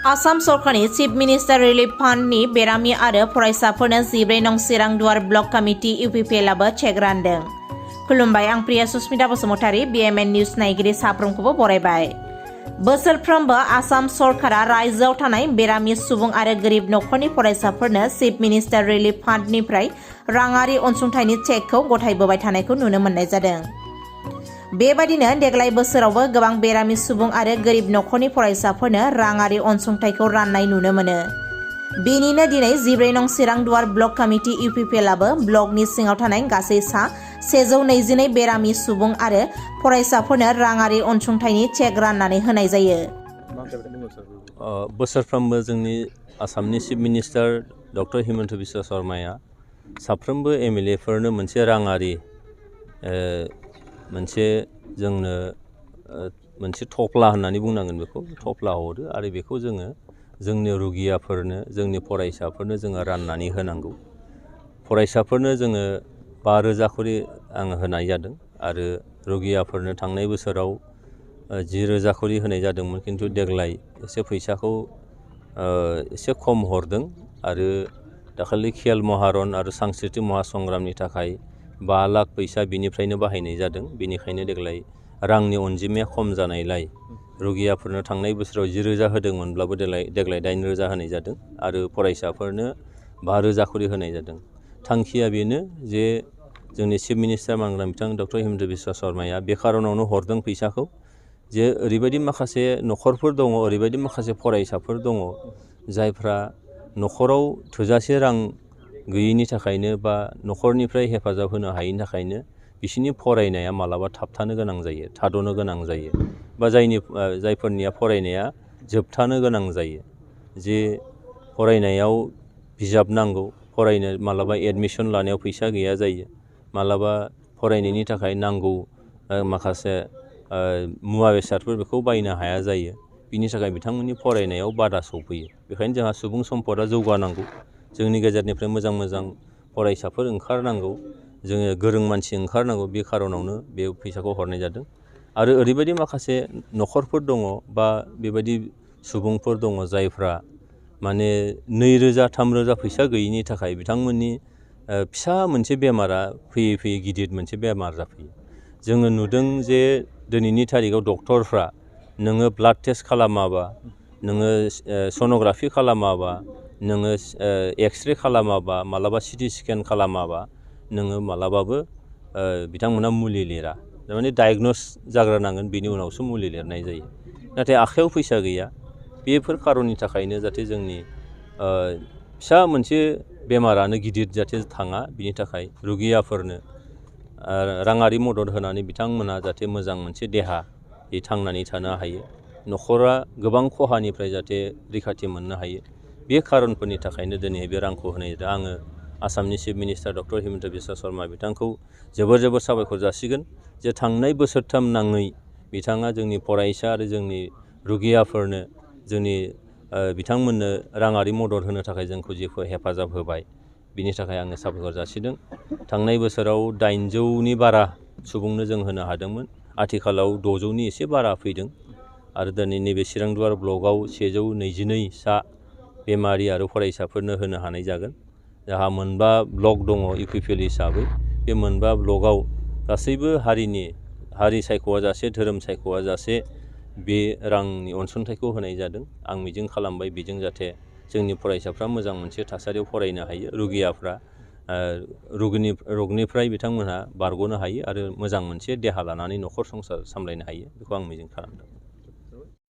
आसाम सरकारनि chief minister relief फान्डनि बेरामि आरो फरायसाफोरनो 14 नं चिरांदुवार ब्लक कमिटि इउपिपिएलआबो चेक रानदों। खुलुमबाय, आं प्रिया सुस्मिता बसुमतारी, BMN निउज नायगिरि साफ्रोमखौबो बरायबाय। बोसोरफ्रोमबो आसाम सरकारा रायजोआव थानाय बेरामि सुबुं आरो गोरिब नखरनि फरायसाफोरनो चिफ मिनिस्टार रिलिफ फान्डनिफ्राय राङारि अनसुंथाइनि चेकखौ गथायबोबाय थानायखौ नुनो मोननाय जादों। बेबादिनो देग्लाय बोसोरावबो गोबां बेरामि सुबुं आरो गोरिब नखरनि फरायसाफोरनो राङारि अनसुंथाइखौ राननाय नुनो मोनो। बेनिनो दिनै 14 नं चिरांदुवार ब्लक कमिटि इउपिपिएलआबो ब्लकनि सिङाव थानाय गासै 122 बेरामि सुबुं आरो फरायसाफोरनो राङारि अनसुंथाइनि चेक राननानै होनाय जायो। बोसोरफ्रोमबो जोंनि आसामनि chief minister doctor Himanta Biswa शर्माया साफ्रोमबो MLAफोरनो मोनसे राङारि मोनसे जोंनो मोनसे थफ्ला होननानै बुंनांगोन, बेखौ थफ्ला हरो आरो बेखौ जोङो जोंनि रुगियाफोरनो, जोंनि फरायसाफोरनो जोङो राननानै होनांगौ। फरायसाफोरनो जोङो 5,000 खरि आङो होनाय जादों आरो रुगियाफोरनो थांनाय बोसोराव 10,000 खरि होनाय जादोंमोन, खिन्थु देग्लाय एसे फैसाखौ एसे खम हरदों आरो दाखालि खेल महारन आरो सांस्कृतिक महासंग्रामनि थाखाय 5 लाख फैसा बिनिफ्रायनो बाहायनाय जादों। बेनिखायनो देग्लाय रांनि अनजिमाया खम जानायलाय रुगियाफोरनो थांनाय बोसोराव 10,000 होदोंमोनब्लाबो देग्लाय 8,000 होनाय जादों आरो फरायसाफोरनो 5,000 खरि होनाय जादों। थांखिया बेनो जे जोंनि चिफ मिनिस्टार मानगोनां बिथां डक्टर हिमन्त बिश्व शर्माया बे खारनावनो हरदों फैसाखौ जे ओरैबायदि माखासे नखरफोर दङ, ओरैबायदि माखासे फरायसाफोर दङ जायफ्रा नखराव थोजासे रां गैयिनि थाखायनो बा नखरनिफ्राय हेफाजाब होनो हायिनि थाखायनो बिसोरनि फरायनाया मालाबा थाबथानो गोनां जायो, थाद'नो गोनां जायो, बा जायफोरनिया फरायनाया जोबथानो गोनां जायो। जे फरायनायाव बिजाब नांगौ, फरायनो मालाबा एडमिसन लानायाव फैसा गैया जायो, मालाबा फरायनायनि थाखाय नांगौ माखासे मुवा बेसादफोर बेखौ बायनो हाया जायो। बिनि थाखाय बिथांमोननि फरायनायाव बादा सौफैयो। बेखायनो जोंहा सुबुं सम्पदा जौगानांगौ, जोंनि गेजेरनिफ्राय मोजां मोजां फरायसाफोर ओंखारनांगौ, जोङो गोरों मानसि ओंखारनांगौ। बे खारनावनो बे फैसाखौ हरनाय जादों आरो ओरैबायदि माखासे नखरफोर दङ बा बेबायदि सुबुंफोर दङ जायफ्रा माने 2,000-3,000 फैसा गैयिनि थाखाय बिथांमोननि फिसा मोनसे बेमारा फैयै फैयै गिदिर मोनसे बेमार जाफैयो। जोङो नुदों जे दिनैनि थारिखआव डक्टरफ्रा नोङो ब्लाड टेस्ट खालामाबा, नोङो सन'ग्राफि खालामाबा, नोङो एक्सरे खालामाबा, मालाबा CT स्केन खालामाबा नोङो मालाबाबो बिथांमोना मुलि लिरा। थारमाने डायग्नोस जाग्रोनांगोन, बिनि उनावसो मुलि लिरनाय जायो। नाथाय आखायाव फैसा गैया। बेफोर खारननि थाखायनो जाहाथे जोंनि फिसा मोनसे बेमारानो गिदिर जाहाथे थाङा, बिनि थाखाय रुगियाफोरनो राङारि मदद होनानै बिथांमोना जाहाथे मोजां मोनसे देहायै थांनानै थानो हायो, नखरा गोबां खहानिफ्राय जाहाथे रैखाथि मोननो हायो। बे खारनफोरनि थाखायनो दिनै बे रांखौ होनाय जादों। आङो आसामनि chief minister doctor Himanta Biswa Sharma बिथांखौ जोबोर साबायखर जासिगोन जे थांनाय बोसोरथाम नाङै बिथाङा जोंनि फरायसा आरो जोंनि रुगियाफोरनो जोंनि बिथांमोननो राङारि मदद होनो थाखाय जोंखौ जेखौ हेफाजाब होबाय, बिनि थाखाय आङो साबायखर जासिदों। थांनाय बोसोराव 800नि बारा सुबुंनो जों होनो हादोंमोन, आथिखालाव 600नि एसे बारा फैदों आरो दिनै नैबे चिरांदुवार ब्लकआव 122 बेमारि आरो फरायसाफोरनो होनो हानाय जागोन। जोंहा 9 ब्लक दङ इउपिपिएल हिसाबै। बे 9 ब्लकआव गासैबो हारि सायख'आ जासे, धोरोम सायख'आ जासे बे रांनि अनसुंथाइखौ होनाय जादों। आं मिजिं खालामबाय बेजों जाहाथे जोंनि फरायसाफ्रा मोजां मोनसे थासारियाव फरायनो हायो, रुगियाफ्रा रगनिफ्राय बिथांमोनहा बारग'नो हायो आरो मोजां मोनसे देहा लानानै नखर संसार सामलायनो हायो, बेखौ आं मिजिं खालामदों।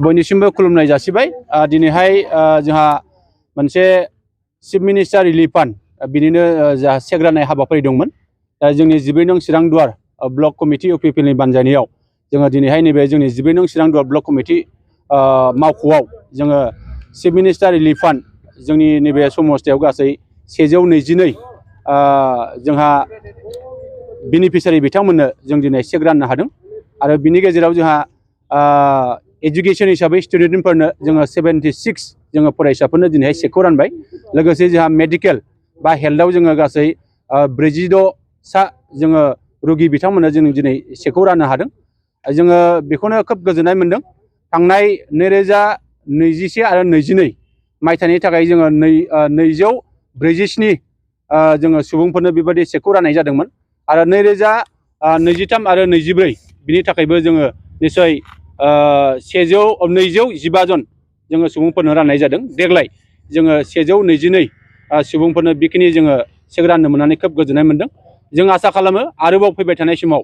बयनिसिमबो खुलुमनाय जासिबाय। दिनैहाय जोंहा मोनसे चिफ मिनिस्टार रिलिफ फान्ड बिनिनो जोंहा चेक राननाय हाबाफारि दंमोन। जोंनि 14 नं चिरांदुवार ब्लक कमिटि इउपिपिएलनि बानजायनायाव जोङो दिनैहाय नैबे जोंनि 14 नं चिरांदुवार ब्लक कमिटि मावख'आव जोङो चिफ मिनिस्टार रिलिफ फान्ड जोंनि नैबे समस्थियाव गासै 122 जोंहा बेनिफिसियारि बिथांमोननो जों दिनै चेक राननो हादों आरो बिनि गेजेराव जोंहा एजुकेशन हिसाबै स्टुडेन्टफोरनो जोङो 76 जोङो फरायसाफोरनो दिनैहाय चेकखौ रानबाय। लोगोसे जोंहा मेडिकेल बा हेल्थआव जोङो गासै 46 जोङो रुगि बिथांमोननो जों दिनै चेकखौ राननो हादों। जोङो बेखौनो खोब गोजोननाय मोनदों। थांनाय 2000 2021 आरो 22 मायथाइनि थाखाय जोङो 247 जोङो सुबुंफोरनो बेबायदि चेकखौ राननाय जादोंमोन आरो 2023 आरो 24 बिनि थाखायबो जोङो निश्चय 215 जन जोङो सुबुंफोरनो राननाय जादों। देग्लाय जोङो 122 सुबुंफोरनो बेखिनि जोङो चेक राननो मोननानै खोब गोजोननाय मोनदों। जों आसा खालामो आरोबाव फैबाय थानाय समाव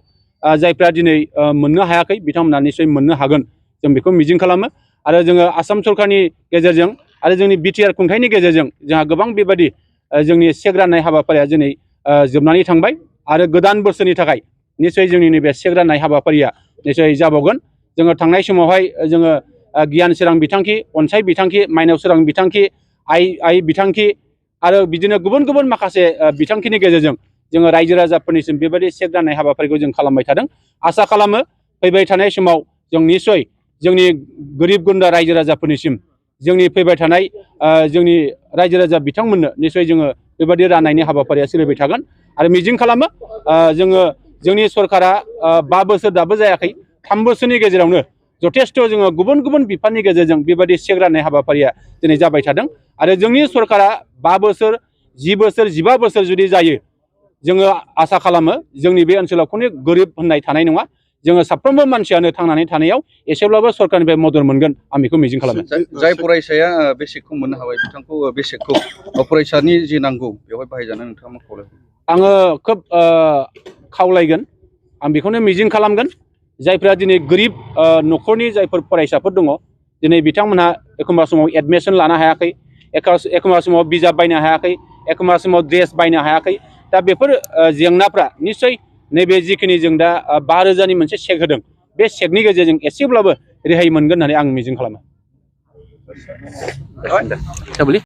जायफ्रा दिनै मोननो हायाखै बिथांमोना निश्चय मोननो हागोन जों बेखौ मिजिं खालामो आरो जोङो आसाम सरकारनि गेजेरजों आरो जोंनि बिटिआर खुंथायनि गेजेरजों जोंहा गोबां बेबायदि जोंनि चेक राननाय हाबाफारिया दिनै जोबनानै थांबाय आरो गोदान बोसोरनि थाखाय निश्चय जोंनि नैबे चेक राननाय हाबाफारिया निश्चय जाबावगोन। जोङो थांनाय समावहाय जोङो गियान सोरां बिथांखि, अनसाय बिथांखि, माइनाव सोरां बिथांखि, आइ बिथांखि आरो बिदिनो गुबुन गुबुन माखासे बिथांखिनि गेजेरजों जोङो रायजो राजाफोरनिसिम बेबायदि चेक राननाय हाबाफारिखौ जों खालामबाय थादों। आसा खालामो फैबाय थानाय समाव जों निश्चय जोंनि गोरिब गुन्द्रा रायजो राजाफोरनिसिम जोंनि फैबाय थानाय जोंनि रायजो राजा बिथांमोननो निश्चय जोङो बेबायदि राननायनि हाबाफारिया सोलिबाय थागोन आरो मिजिं खालामो जोङो जोंनि सरकारा 5 बोसोर दाबो जायाखै 3 बोसोरनि गेजेरावनो जथेस्थ' जोङो गुबुन गुबुन बिफाननि गेजेरजों बेबायदि चेक राननाय हाबाफारिया दिनै जाबाय थादों आरो जोंनि सरकारा 5 बोसोर 10 बोसोर 15 बोसोर जुदि जायो जोङो आसा खालामो जोंनि बे ओनसोलाव खुनु गोरिब होननाय थानाय नङा। जोङो साफ्रोमबो मानसियानो थांनानै थानायाव एसेब्लाबो सरकारनिफ्राय मदद मोनगोन आं बेखौ मिजिं खालामो। जाय फरायसाया बे चेकखौ मोननो हाबाय बिथांखौ बे चेकखौ फरायसानि जि नांगौ बेवहाय बाहायजानो नोंथाङा मा खावलायगोन? आङो खोब खावलायगोन आं बेखौनो मिजिं खालामगोन जायफ्रा दिनै गोरिब न'खरनि जायफोर फरायसाफोर दङ दिनै बिथांमोनहा एखमबा समाव एडमिसन लानो हायाखै, एखमबा समाव बिजाब बायनो हायाखै, एखमबा समाव ड्रेस बायनो हायाखै। दा बेफोर जेंनाफ्रा निश्चय नैबे जिखिनि जों दा 5,000नि मोनसे चेक होदों बे चेकनि गेजेरजों एसेब्लाबो रेहाय मोनगोन होननानै आं मिजिं खालामो।